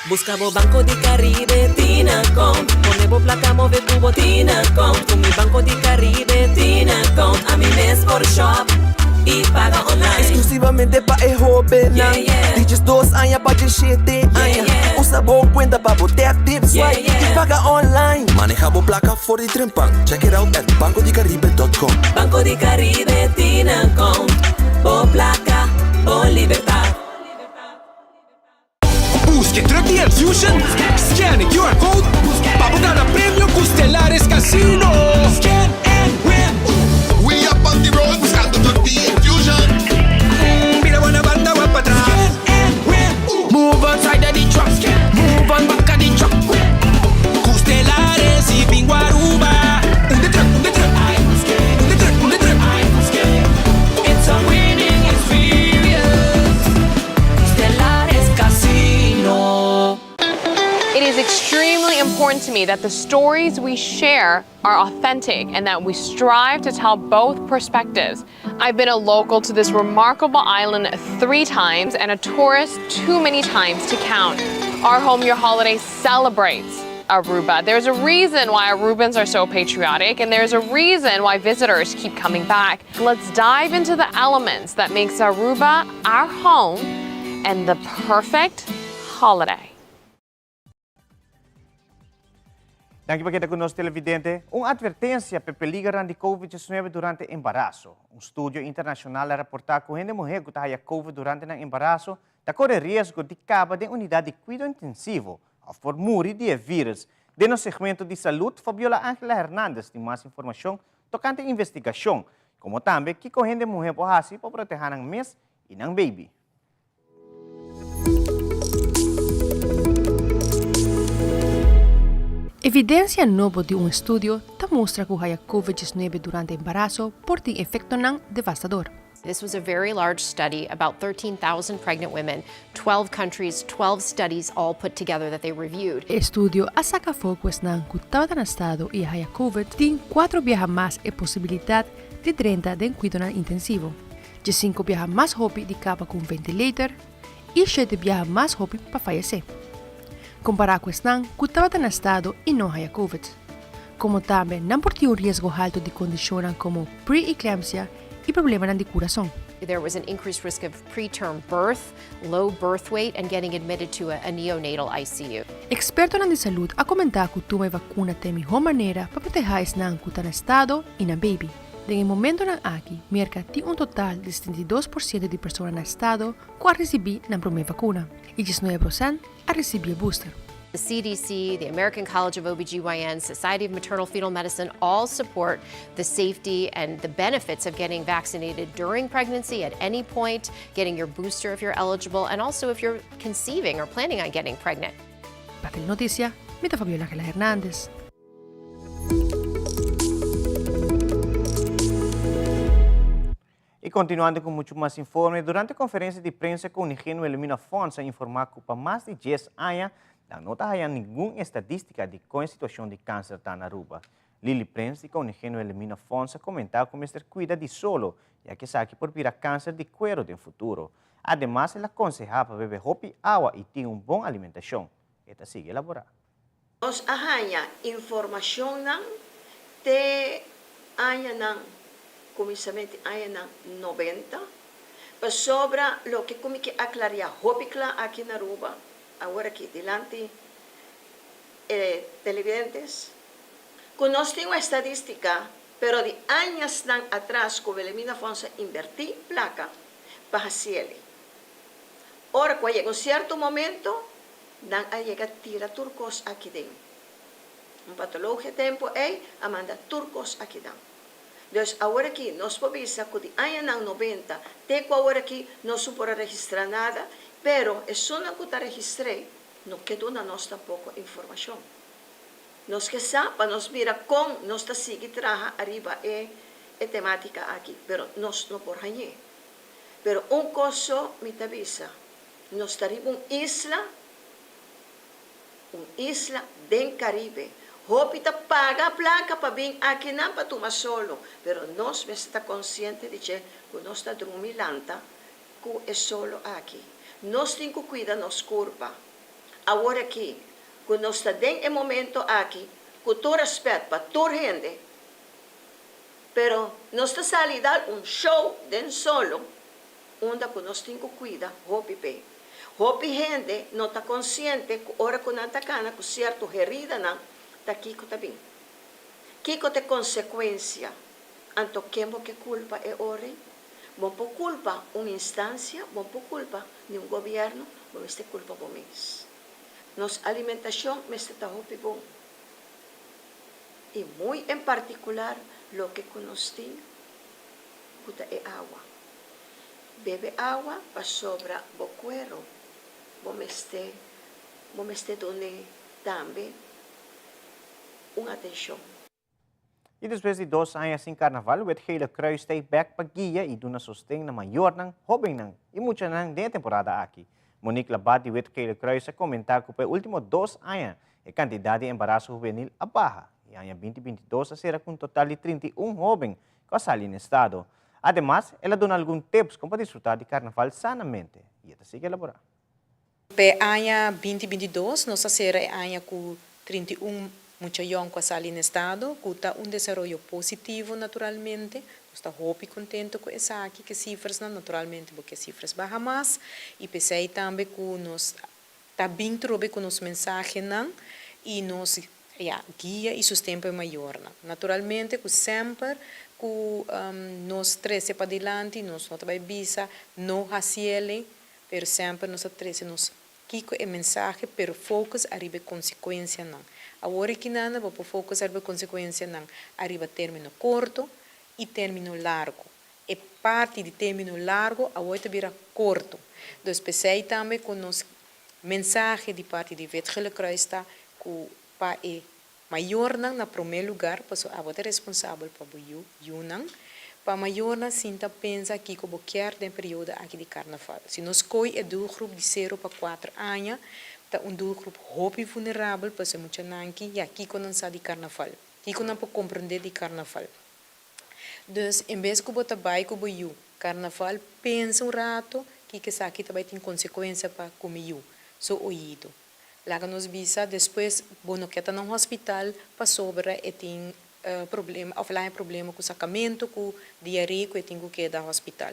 Busca bo Banco di Caribe Tinacom Pone bo placa move cu bo Tinacom Cu mi Banco di Caribe Tinacom Ami mes por shop y paga online Exclusivamente pa e hobennan Yeah, yeah. Di 12 aña pa 17 aña Yeah, yeah. Usa bo cuenta pa bo tap, tip, swipe Yeah, yeah. Y paga online. placa for di trempan. Check it out at bancodicaribe.com. Banco di Caribe tin account. Bo placa, bo libertad. Busca e truck di Enfusion, scan e QR code pa bo gana premio cu Stellaris Casino. Scan and win! We up on the road buscando truck di Enfusion. Bira bo na banda wak patras. Scan and win! Move on side of the truck, move on back of the truck. Cu Stellaris y Bingo Aruba. Un de truck, un de truck, un de truck, un de truck. It's a winning experience. Stellaris Casino. It is extremely important to me that the stories we share are authentic and that we strive to tell both perspectives. I've been a local to this remarkable island three times and a tourist too many times to count. Our Home Your Holiday celebrates Aruba. There's a reason why Arubans are so patriotic and there's a reason why visitors keep coming back. Let's dive into the elements that makes Aruba our home and the perfect holiday. Danki pa keda cu nos televidente. Un advertencia pa peliger di COVID-19 durante embaraso. Un estudio internacional a reporta cu hende muhe cu ta haya COVID durante e embaraso ta core riesgo di caba den unidad di cuido intensivo of por muri di virus. Den nos segmento di salud, Fabiola Angela Hernandez tin mas informacion tocante investigacion, como tambe kico hende muhe por haci pa proteha nan mes y nan baby. Evidencia nobo di un estudio ta mustra cu haya COVID-19 durante embaraso por tin efectonan devastador. This was a very large study, about 13,000 pregnant women, 12 countries, 12 studies all put together that they reviewed. E estudio a saca afo cu esnan cu tabata na estado y a haya COVID tin cuatro biaha mas e posibilidad di drenta den cuidonan intensivo, 15 biaha mas hopi di caba cu un ventilator y 7 biaha mas hopi pa fayece, compara cu esnan cu tabata na estado y no haya COVID. Como tambe nan por tin un riesgo halto di condicionnan como pre-eclampsia y problemanan di curason. There was an increased risk of preterm birth, low birth weight, and getting admitted to a neonatal ICU. Expertonan di salud a comenta cu tuma e vacuna ta e miho manera pa proteha esnan cu ta na estado y nan baby. Den e momentonan aki, Merca tin un total di 72% di persona na estado cu a ricibi nan prome vacuna y 19% a ricibi e booster. The CDC, the American College of OBGYN, Society of Maternal Fetal Medicine all support the safety and the benefits of getting vaccinated during pregnancy at any point, getting your booster if you're eligible, and also if you're conceiving or planning on getting pregnant. Pa Telenoticia, mi ta Fabiola Angela Hernandez. Y continuando cu mucho mas informe, durante conferencia di prensa Koningin Wilhelmina Fonds a informa cu pa mas di 10 aña no ta haya ningun estadistica di con e situacion di cancer ta na Aruba. Lily Prins di Koningin Wilhelmina Fonds a comenta cu mester cuida di solo, ya cu esaki por bira cancer di cuero den futuro. Ademas, el a conseha pa bebe hopi awa y tin un bon alimentacion. E ta sigui elabora. Nos a haña informashonnan te añanan, kuminsament di añanan 90, pasobra loke ku mi ke aklariá hopi kla aki na Aruba, awor aki dilanti e televidentes, ku nos tin un estadístika, pero di añasnan atras ku Wilhelmina Fonds a invertí plaka pa hasiel. Ora ku a yega un sierto momento, Nan a yega tira tur kos aki den. Un patologia tempu ei a manda tur kos aki dan. Dus awor aki nos por bisa ku di añanan 90 te ku awor aki nos no por a registrá nada, pero esunnan ku ta registr'é no ke duna nos tampoko informashon. Nos ke sa pa nos mira kon nos ta sigui traha ariba e e temátika aki, pero nos no por hañ'é. Pero un kos so mi ta bisa, Nos ta riba un isla, un isla den Caribe. Hopi ta paga placa pa bin akinan pa tuma solo, pero nos mester ta consciente di dje cu nos ta drumi lanta cu e solo aki. Nos tin cu cuida nos curpa. Awor aki, cu nos ta den e momento aki, cu tur respet pa tur hende, pero nos ta sali dal un show den solo, Unda ku nos tin ku kuida hopi p'e. Hopi hende no ta konsiente ku ora ku nan ta kana ku sierto heridanan ta kiko ta bin. Kiko ta e konsekuensia? Anto ken bo ke kulpa e ora ei? Bo por kulpa un instansia, bo por kulpa ni un gobièrnu, bo mester kulpa bo mes. Nos alimentashon mester ta hopi bon. I muy en partikular loke ku nos tin ku ta e awa. Bebe awa pasobra bo kuero bo mester bo mester dun'é tambe un atenshon. I despues di dos aña sin karnaval, Wit Gele Kruis ta ei bèk pa guia i duna sosten na mayornan, hóbennan i muchanan den e temporada aki. Monique Labat di Wit Gele Kruis a komentá ku pa e último dos aña e kantidat di embaraso hubenil a baha. E aña binti 22 a sera ku un total di 31 hóben ku a sali na estado. Ademas, el a duna algun tips kon pa disfrutá di karnaval sanamente i e ta sigui elaborá. P'e aña 2022 nos a sera e aña ku 31 mucha yòn ku a sali na estado, ku ta un desaroyo positivo naturalmente. Nos ta hopi kontento ku esaki, ku e sifrasnan. Naturalmente bo ke sifras baha mas i p'esei tambe ku nos ta bin trobe ku nos mensahenan i nos ya guia i sosten pa e mayornan. Naturalmente ku semper ku nos trese padilanti nos no ta bai bisa no hasiele Pero semper nos a trece nos kico e mensahe pero focus ariba e consecuencianan. Awor aki nanda bo por focus ariba e consecuencianan ariba termino corto y termino largo. E parti di termino largo awor ta bira corto. Dus p'esey tambe cu nos mensahe di parti di Wit Gele Kruis ta cu pa e Mayornan na promé lugar pasobra abo ta responsabel pa bo yu, yunan. Pa mayornan sinta pensa kiko bo kier den periodo aki di karnaval. Si nos koy e doelgroep di sero pa kuater aña, ta un doelgroep hopi vulnerabel pasobra e muchanan ki ya kiko nan sa di karnaval, kiko nan por komprendé di karnaval. Dus en bes ku bo ta bai ku bo yu karnaval pensa un rato kiko esaki ta bai tin konsekuensia pa ku mi yu su oido. Laga nos bisa despues bo no ke ta na un hospital pasobra e tin problema of el a haña problema ku sakamentu ku diaré ku e tin ku keda hospital.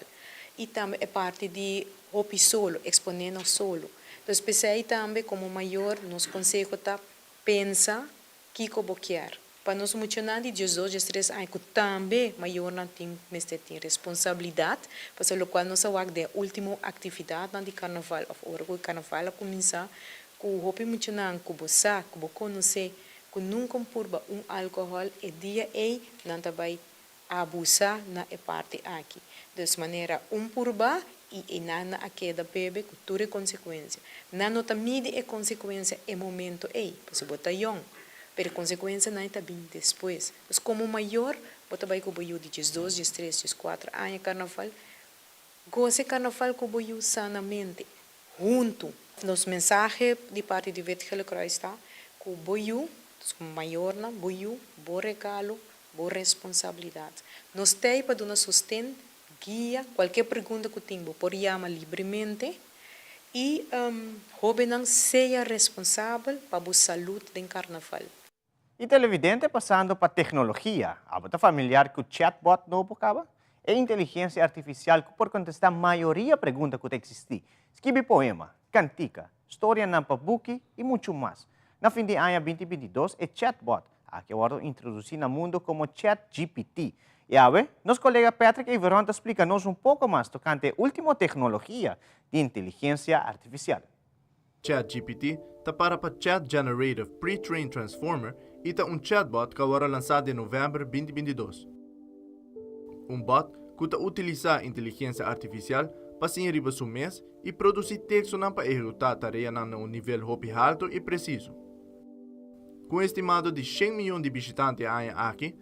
I tambe e parti di hopi solo, eksponé nos solo. Entonces p'esei tambe komo mayor nos konseho ta pensa Kiko bo kier? Pa nos muchanan di 12, 13 aña ku tambe mayornan tin mester tin responsabilidat, pasobra lokual nos a wak den e ultimo aktividatnan di karnaval òf ora ku e karnaval a kuminsá, ku hopi muchanan ku bo sa, ku bo konosé, ku nunka un purba un alkohòl, e dia ei nan ta bai abusá na e parti aki. Dus manera un purba i einan nan a keda bebe ku tur e konsekuensia. Nan no ta midi e konsekuensia e momento ei, pasobra bo ta yòn, pero e konsekuensianan ta bin despues. Dus komo mayor bo ta bai ku bo yu di 12, 13, 14 aña karnaval, gosa e karnaval ku bo yu sanamente, huntu. Nos mensahe di parti di Wit Gele Kruis ta ku bo yu, dus komo mayornan, bo yu, bo regalo, Bo responsabilidat. Nos t'ei pa duna sosten, guia, kualke pregunta ku tin bo por yama libremente i hóbennan sea responsabel pa bo salud den karnaval. I televidente pasando pa teknologia, abo ta familiar ku chatbot nobo kaba? E inteligensia artifisial ku por kontestá mayoria pregunta ku ta eksistí, skibi poema, kantika, storianan pa buki i muchu mas. Na fin di aña 2022 e chatbot aki a wòrdu introdusí na mundu komo ChatGPT. I awe, nos kolega Patrick Everon ta splika nos un poko mas tokante e último teknologia di inteligensia artifisial. ChatGPT ta para pa Chat Generative Pre-trained Transformer i ta un chatbot ku a wòrdu lansá den novèmber 2022. Un bot ku ta utilisá inteligensia artifisial pa siña riba su mes i produsí tekstonan pa ehekutá tareanan na un nivel hopi haltu i presiso. Ku un estimado di shen miyon di bishitante e aña aki,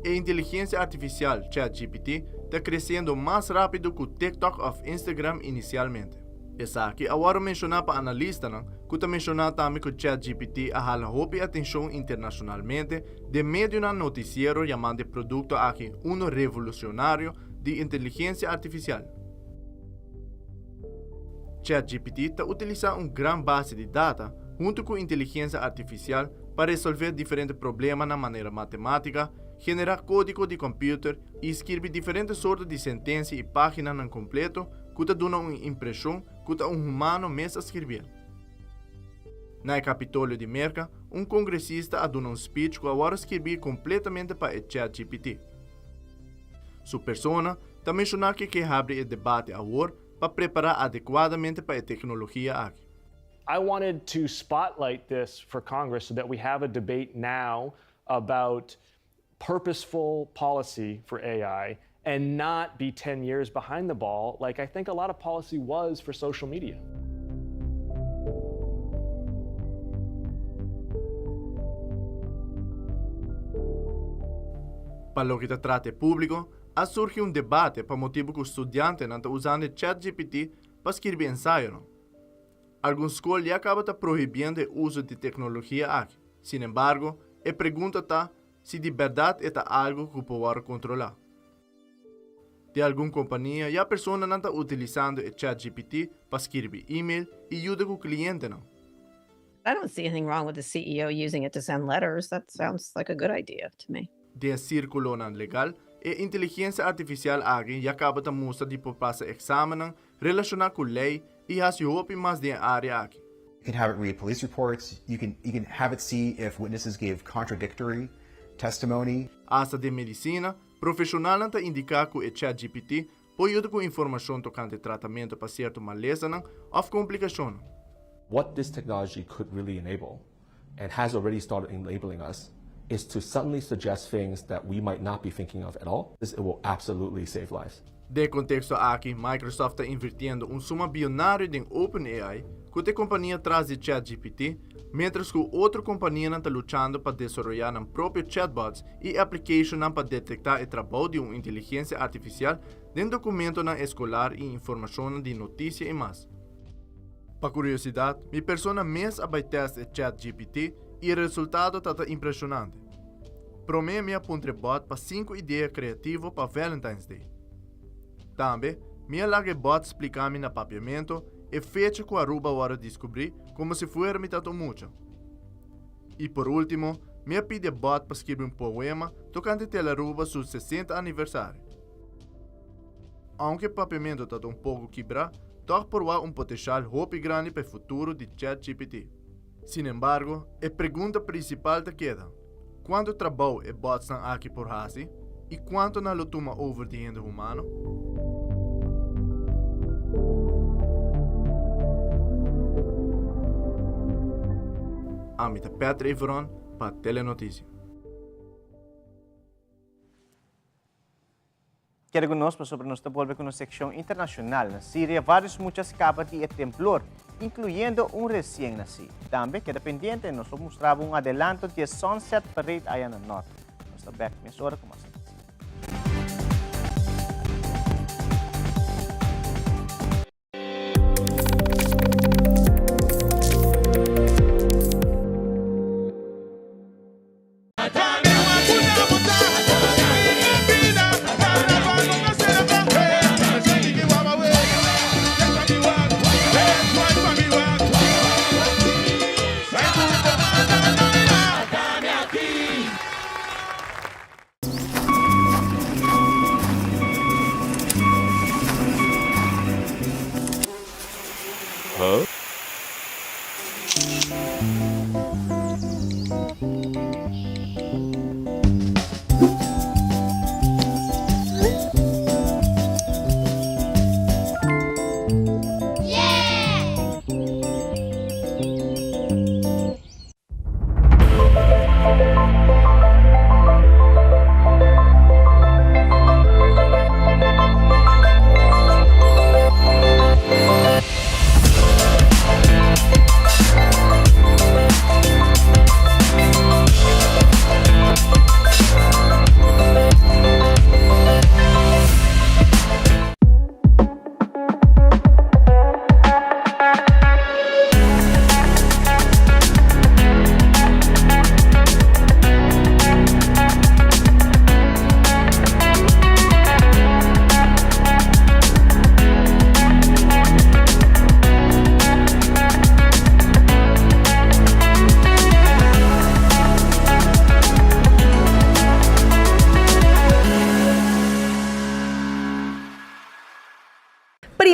e inteligensia artifisial ChatGPT ta kresiendo mas rápido ku TikTok òf Instagram inisialmente. Esaki a wòrdu menshoná pa analistanan ku ta menshoná tambe ku ChatGPT a hala hopi atenshon internashonalmente den medionan notisiero yamando e produkto aki uno revolusionario di inteligensia artifisial. ChatGPT ta utilisá un gran base di data huntu ku inteligensia artifisial pa resolvé diferente problemanan manera matemátika, generá kódigo di kòmpiuter i skirbi diferente sorto di sentensia i páginanan kompleto ku ta duna un impreshon ku ta un humano mes a skirbié. Na e Capitolio di Merca, un congresista a duna un speech cu a worde skirbi completamente pa e ChatGPT. Su persona ta menciona cu ke habri e debate awor pa prepara adecuadamente pa e tecnologia aki. I wanted to spotlight this for Congress so that we have a debate now about purposeful policy for AI and not be 10 years behind the ball like I think a lot of policy was for social media. Pa loke ta trata e públiko, a surgi un debate pa motibu ku studiantenan ta usando e ChatGPT pa skirbi ensayonan. Algun skol ya kaba ta prohibiendo e uso di teknologia aki. Sinembargo, e pregunta ta si di bèrdat e ta algu ku por wòrdu kontrolá. Den algun kompania ya personanan ta utilisando e ChatGPT pa skirbi email i yuda ku klientenan. I don't see anything wrong with the CEO using it to send letters. That sounds like a good idea to me. Den sírkulonan legal, e inteligensia artifisial aki ya kaba ta mustra di por pasa eksamennan relashoná ku lei i hasi hopi mas den e área aki. You can have it read police reports, you can you can have it see if witnesses gave contradictory testimony. Asta den medisina, profeshonalnan ta indiká ku e ChatGPT por yuda ku informashon tokante tratamentu pa sierto malesanan òf komplikashonnan. What this technology could really enable, and has already started enabling us, is to suddenly suggest things that we might not be thinking of at all. It will absolutely save lives. Den e konteksto aki, Microsoft ta invirtiendo un suma bionario den OpenAI, ku ta e kompania tras di ChatGPT, miéntras ku otro kompanianan ta luchando pa desaroyá nan propio chatbots i applicationnan pa detektá e trabou di un inteligensia artifisial den dokumentonan eskolar i informashonnan di notisia i mas. Pa kuriosidat, mi persona mes a bai tèst e ChatGPT i e resultado ta ta impreshonante. Promé mi a puntra e bòt pa sinku idea kreativo pa Valentine's Day. Tambe, mi a laga e bòt splika mi na papiamentu e fecha ku Aruba a wòrdu diskubrí komo si fuera mi ta un mucha. I por último, mi a pidi e bòt pa skirbi un poema tokante Telaruba su 60 aniversario. Aunke papiamentu ta un poko kibrá, tòg por wak un poteshal hopi grandi pa e futuro di ChatGPT. Sinembargo, e pregunta prinsipal ta keda, kuantu trabou e botsnan aki por hasi i kuantu nan lo tuma over di hende humano? Ami ta Patrick Veron pa Telenotisia. Keda ku nos pasobra nos ta bolbe ku nos sekshon internashonal. Na Siria vários mucha skapa di e temblor, inkluyendo un resien nasí. Tambe keda pendiente, nos lo mustra bo un adelanto di e Sunset Parade aya na nort. Nos ta bèk mesora ku mas notisia.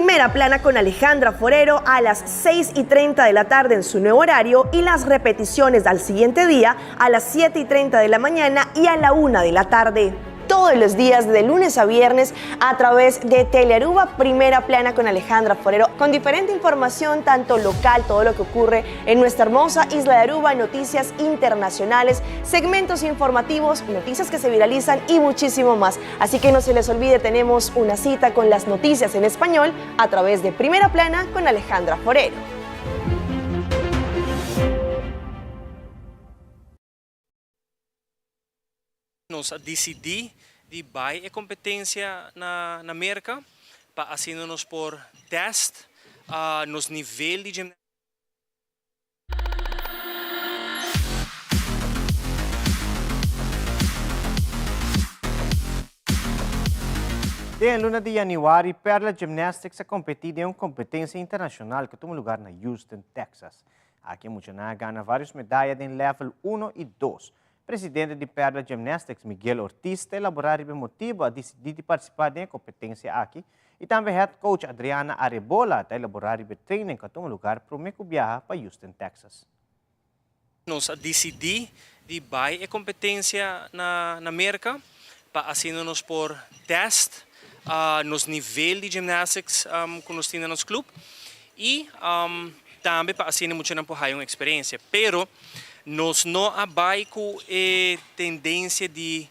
Primera Plana con Alejandra Forero a las 6 y 30 de la tarde en su nuevo horario y las repeticiones al siguiente día a las 7 y 30 de la mañana y a la 1 de la tarde todos los días de lunes a viernes a través de Telearuba Primera Plana con Alejandra Forero, con diferente información, tanto local, todo lo que ocurre en nuestra hermosa isla de Aruba, noticias internacionales, segmentos informativos, noticias que se viralizan y muchísimo más. Así que no se les olvide, tenemos una cita con las noticias en español a través de Primera Plana con Alejandra Forero. Nos a disidí di bai e kompetensia na na Merka pa asina nos por tèst nos nivel di gimnasia. Den e luna di yanüari, Perla Gymnastics a kompetí den un kompetensia internashonal ku tuma lugar na Houston, Texas. Aki e muchanan a gana vários medaya den level uno i dos. Presidente di Perla Gymnastics, Miguel Ortiz, ta elaborá riba e motibu a disidí di partisipá den e kompetensia aki i tambe head coach Adriana Arebola ta elaborá riba e training ku a tuma lugar promé ku biaha pa Houston, Texas. Nos a disidí di bai e kompetensia na na Merka pa asina nos por tèst nos nivel di gymnastics ku nos tin na nos klup i tambe pa asina muchanan por haya un eksperensia. Pero nos no a bai ku e tendensia di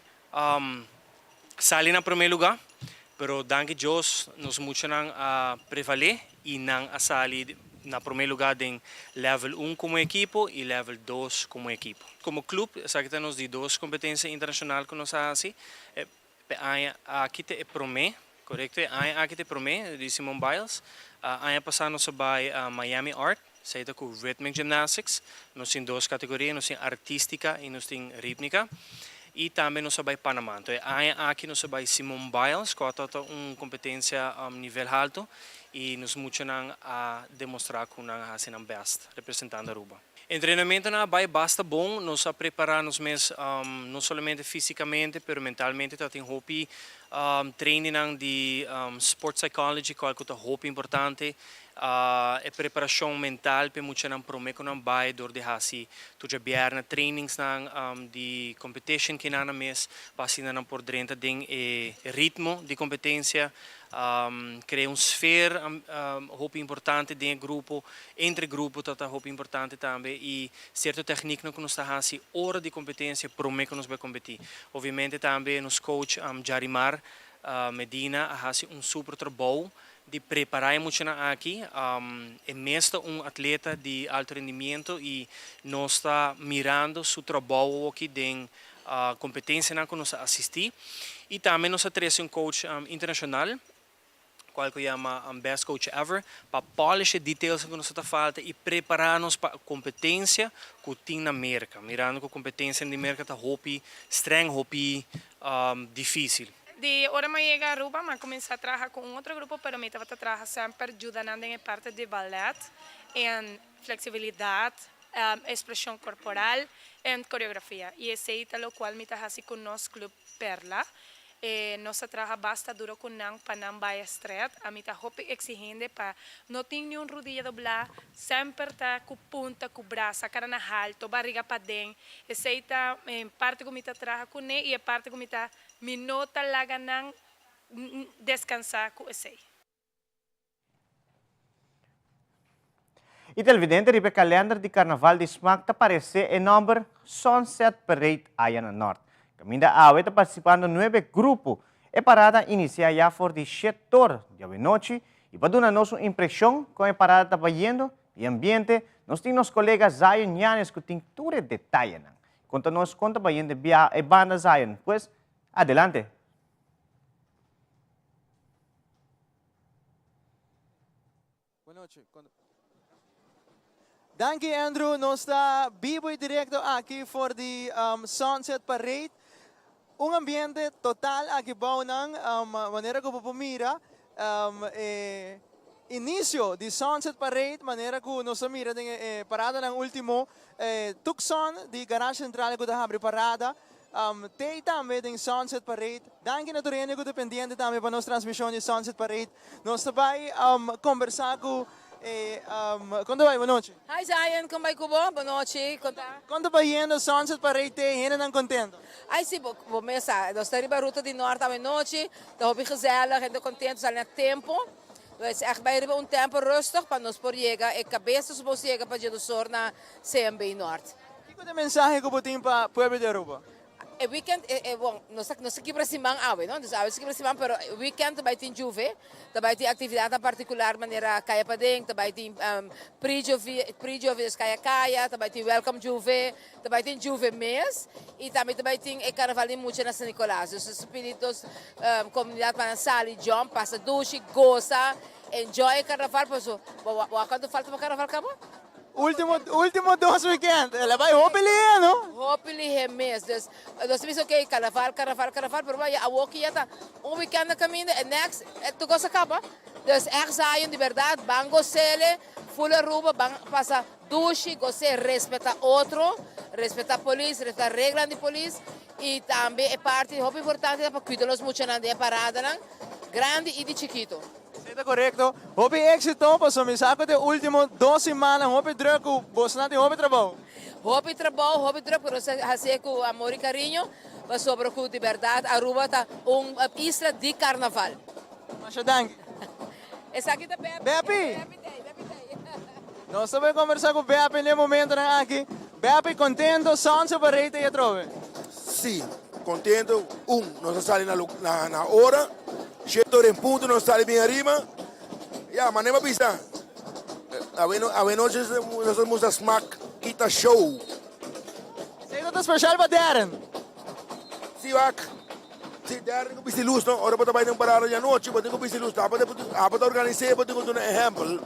sali na promé lugá, pero danki Dios nos muchanan a prevalé i nan a sali na promé lugá den level un komo ekipo i level dos komo ekipo. Komo klup esaki ta nos di dos kompetensia internashonal ku nos a hasi. E aña aki ta e promé, korekto, e aña aki ta e promé di Simone Biles. Aña pasá nos a bai Miami Art, esei ta ku Rhythmic Gymnastics. Nos tin dos kategoria, nos tin artístika i nos tin rítmika. I tambe nos a bai Panamá. Anto e aña aki nos a bai Simone Biles, ku a tabata un kompetensia nivel haltu i nos muchanan a demostrá ku nan a hasi nan bèst representando Aruba. Entrenamentonan a bai basta bon, nos a prepara nos mes no solamente fisicamente pero mentalmente tabatin hopi trainingnan di sport psychology cual cu ta hopi importante, e preparacion mental p'e muchanan prome cu nan bai door di haci tur djabièrnè trainingsnan di competition kinan nan mes pa asina nan por drenta den e ritmo di competencia. Crea un sfeer hopi importante den e grupo, entre grupo ta ta hopi importante tambe y cierto technieknan cu nos ta haci ora di competencia prome cu nos bay competi. Obviamente tambe nos coach Jarimar Medina a haci un super trabou di prepara e muchanan aki. E mes ta un atleta di alto rendimiento y nos ta mirando su trabou awoki den competencianan cu nos a asisti y tambe nos a trece un coach internacional cual cu yama Best Coach Ever pa polish e details cu nos a ta falta y prepara nos pa competencia cu tin na Merca mirando cu competencianan di Merca ta hopi streng hopi dificil. Di ora mi a yega Aruba mi a cuminsa traha cu un otro grupo pero mi tabata traha semper juda nan den e parte di ballet en flexibilidad expresion corporal en coreografia y esey ta locual mi ta haci cu nos club Perla. E nos a traha basta duro cu nan pa nan baya stret. Ami ta hopi exigente pa no tin niun rudia dobla, semper ta cu punta cu brasa, cara na halto, barriga paden. Esey ta e parti cu mi ta traha cune y e parti cu mi ta mi no ta laga nan descansa cu esey. E televidente riba e kalender di Karnaval di Smak ta paresé e nòmber Sunset Parade aya na Nòrt. Kaminda awe ta partisipando nuebe grupo. E parada a inisiá ya for di shetor diawenochi i pa duna nos un impreshon kon e parada ta bayendo i ambiente, nos tin nos kolega Zion Yanes ku tin tur e detayenan. Konta nos kon ta bayendo e banda Zion. Pues, adelante! Danki Andrew, nos ta bibo y directo aki for di Sunset Parade. Un ambiente total aki bou nan, manera cu bo por mira e inicio di Sunset Parade, manera cu nos a mira den e paradanan ultimo. Tucson di Garage Central cu ta habri parada. Tei tambe den Sunset Parade. Danki na tur hende ku ta pendiente tambe pa nos transmishon di Sunset Parade. Nos ta bai kombersá ku e Kon ta bai? Bonochi. Hi Zion, kon bai ku bo? Bonochi, kon ta? Kon ta bai yendo Sunset Parade tei hendenan kontento? Ai si, bo mes sa, nos ta riba ruta di nort awenochi, ta hopi gezellig, hende kontento, sali na tempo. Nos echt bai riba un tempo rustig pa nos por yega e kabes ta supos yega pa djedosor na CMB Nort. Kiko ta e mensahe ku bo tin pa pueblo di Aruba? E weekend, e bon, nos ta nos ta kibra siman awe, no? Dus awe ta kibra siman, pero weekend ta bai tin juve, ta bai tin aktividatnan partikular manera Kaya Paden, ta bai tin pre-juve, pre-juve dus Kaya Kaya, ta bai tin Welcome Juve, ta bai tin juve mes, i tambe ta bai tin e karnaval di mucha na San Nicolas. Dus nos ta pidi nos komunidat pa nan sali jump, pasa dushi, gosa, enjoy e karnaval, pasobra bo wak kuantu falta pa karnaval kaba? Ultimo, ultimo dos weekend. El a bai hopi lihe, no? Hopi lihe mes. Dus, nos ta bisa ok, carnaval, carnaval, carnaval, pero ya awoki ya ta un weekend na caminda e next tur cos a caba. Dus echt Zion, di berdad, ban gosele, full Aruba, ban pasa dushi, gose, respeta otro, respeta polis, respeta reglanan di polis y tambe e parti hopi importante ta pa cuida nos muchanan den e paradanan, grandi y di chikito. Esei ta korekto. Hopi éksito pasobra mi sa ku te último dos simannan hopi drùk ku bosnan tin hopi trabou. Hopi trabou, hopi drùk pero nos ta hasié ku amor i kariño pasobra ku di bèrdat Aruba ta un isla di karnaval. Masha danki. Esaki ta Beppy. Beppy! Nos ta bai kombersá ku Beppy den e momentonan aki. Beppy, kontento Sunset Parade ta ei atrobe? Sí, kontento. Un, nos a sali na ora. Shete ora en punto nos sali bien ariba. Ya, manera mi a bisa, awe nochi nos a mustra smak kita show. Esei ta special pa Darren. Sí, wak. Sí, Darren tin ku bisti lus, no? Ora bo ta bai den un parada di anochi, bo tin ku bisti lus. Abo ta organis'é, bo tin ku duna ehèmpel.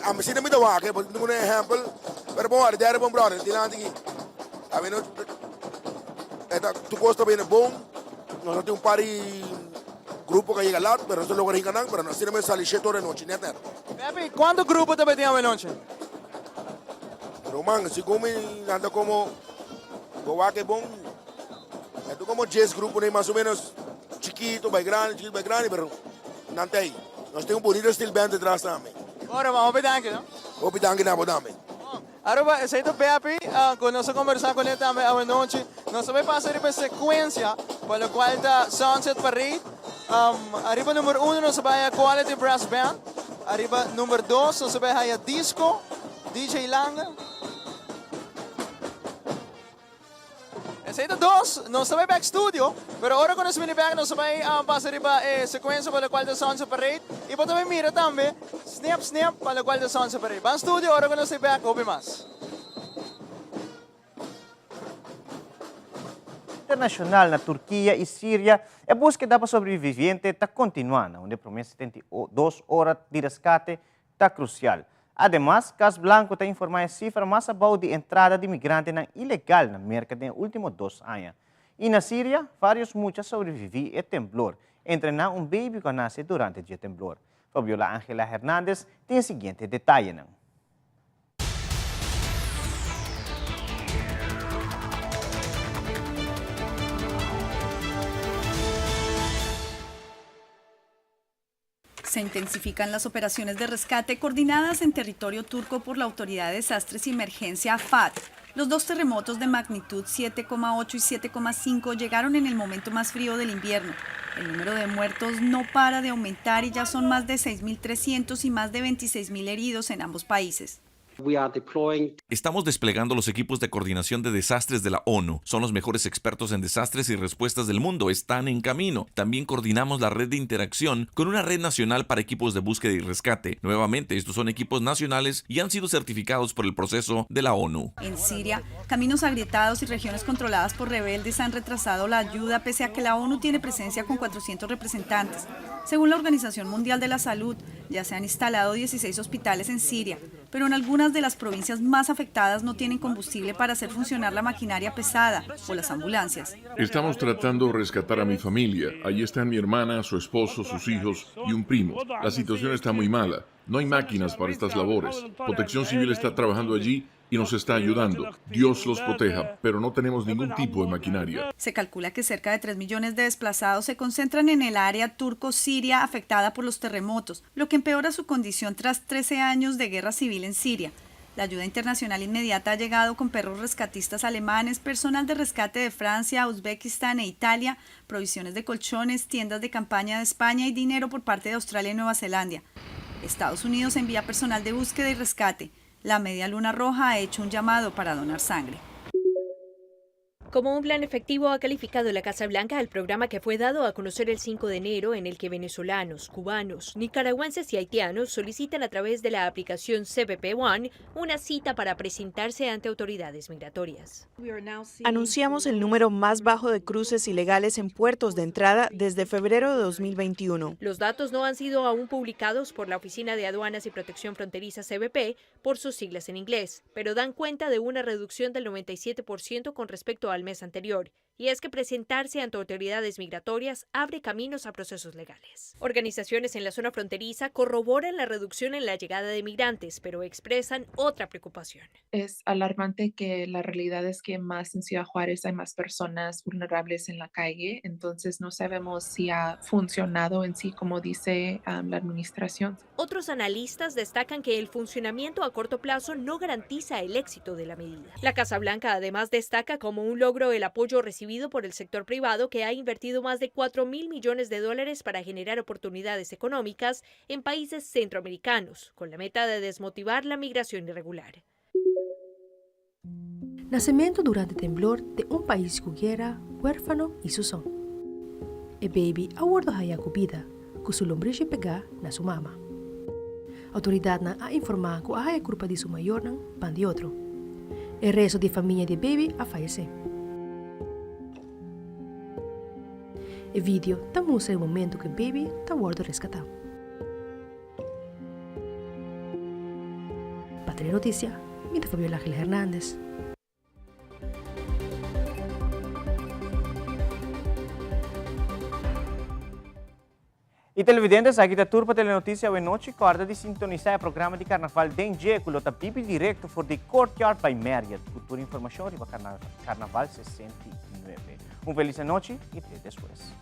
Ami si no mi ta wak, bo tin ku duna ehèmpel. Pero bon wak, Darren bon bròder, dilanti aki. Awe nochi, tur kos ta bini bon. Nos a tin un par di grupo ku a yega lat, pero nos a logra hinka nan, pero asina mes sali shete ora di nochi, nèt nèt. Pepe, kuantu grupo ta bai tin awenochi? Roman, segun mi nan ta komo bo wak e bon, e ta komo djes grupo nei mas o menos chikito bai grandi, chikito bai grandi, pero nan ta ei. Nos tin un bonito steel band detras tambe. Bon Roman, hopi danki no. Hopi danki na bo tambe. Aruba, esey ta Beppy, cu nos a conversa cu ne tambe awenochi. Nos ta bay pasa riba e secuencia pa locual ta Sunset Parade. Ariba number uno nos a bay haya Quality Brass Band. Ariba number dos nos a bay haya Disco, DJ Lange. Esey ta dos, nos ta bay back studio, pero ora cu nos bini back nos ta bay pasa riba e secuencia pa locual ta Sunset Parade y bo ta bay mira tambe Snip Snip pa locual ta Sunset Parade. Ban studio ora cu nos ta back hopi mas. Internacional na Turkia y Siria, e buskeda pa sobreviviente ta continua na unda e prome 72 ora di rescate ta krusial. Ademas, Kas Blanku ta informá e sifra mas abou di entrada di migrantenan ilegal na Merka den e último dos aña. I na Siria, vários mucha sobreviví e temblor, entre nan un beibi ku a nase durante dje temblor. Fabiola Angela Hernandez tin e siguiente detayenan. Se intensifican las operaciones de rescate coordinadas en territorio turco por la Autoridad de Desastres y Emergencia AFAD. Los dos terremotos de magnitud 7,8 y 7,5 llegaron en el momento más frío del invierno. El número de muertos no para de aumentar y ya son más de 6.300 y más de 26.000 heridos en ambos países. Estamos desplegando los equipos de coordinación de desastres de la ONU. Son los mejores expertos en desastres y respuestas del mundo. Están en camino. También coordinamos la red de interacción con una red nacional para equipos de búsqueda y rescate. Nuevamente, estos son equipos nacionales y han sido certificados por el proceso de la ONU. En Siria, caminos agrietados y regiones controladas por rebeldes han retrasado la ayuda pese a que la ONU tiene presencia con 400 representantes. Según la Organización Mundial de la Salud, ya se han instalado 16 hospitales en Siria, pero en algunas de las provincias más afectadas no tienen combustible para hacer funcionar la maquinaria pesada o las ambulancias. Estamos tratando de rescatar a mi familia. Ahí están mi hermana, su esposo, sus hijos y un primo. La situación está muy mala. No hay máquinas para estas labores. Protección Civil está trabajando allí. Y nos está ayudando. Dios los proteja, pero no tenemos ningún tipo de maquinaria. Se calcula que cerca de 3 millones de desplazados se concentran en el área turco-siria afectada por los terremotos, lo que empeora su condición tras 13 años de guerra civil en Siria. La ayuda internacional inmediata ha llegado con perros rescatistas alemanes, personal de rescate de Francia, Uzbekistán e Italia, provisiones de colchones, tiendas de campaña de España y dinero por parte de Australia y Nueva Zelanda. Estados Unidos envía personal de búsqueda y rescate. La Media Luna Roja ha hecho un llamado para donar sangre. Como un plan efectivo ha calificado la Casa Blanca el programa que fue dado a conocer el 5 de enero en el que venezolanos, cubanos, nicaragüenses y haitianos solicitan a través de la aplicación CBP One una cita para presentarse ante autoridades migratorias. Anunciamos el número más bajo de cruces ilegales en puertos de entrada desde febrero de 2021. Los datos no han sido aún publicados por la Oficina de Aduanas y Protección Fronteriza CBP por sus siglas en inglés, pero dan cuenta de una reducción del 97% con respecto al mes anterior, y es que presentarse ante autoridades migratorias abre caminos a procesos legales. Organizaciones en la zona fronteriza corroboran la reducción en la llegada de migrantes, pero expresan otra preocupación. Es alarmante que la realidad es que más en Ciudad Juárez hay más personas vulnerables en la calle, entonces no sabemos si ha funcionado en sí, como dice la administración. Otros analistas destacan que el funcionamiento a corto plazo no garantiza el éxito de la medida. La Casa Blanca además destaca como un logro el apoyo recibido por el sector privado, que ha invertido más de 4 mil millones de dólares para generar oportunidades económicas en países centroamericanos, con la meta de desmotivar la migración irregular. Nasementu durante temblor den un pais ku guera, huérfano i su so. E baby a wòrdu hañá ku bida, ku su lombrishi pegá na su mama. Outoridatnan a informá ku a haña kurpa di su mayornan pan di otro. E resto di famia di e baby a fayesé. E video ta mustra e momento ku e baby ta wòrdu reskatá. Pa Telenoticia, mi ta Fabiola Gil Hernandez. Y televidentes, aki ta tur pa Telenoticia awe nochi. Corda di sintonisa e programa di Carnaval den dje cu lo ta bibi directo for di Courtyard by Marriott cu tur informacion riba Carnaval 69. Un feliz anochi y te despues.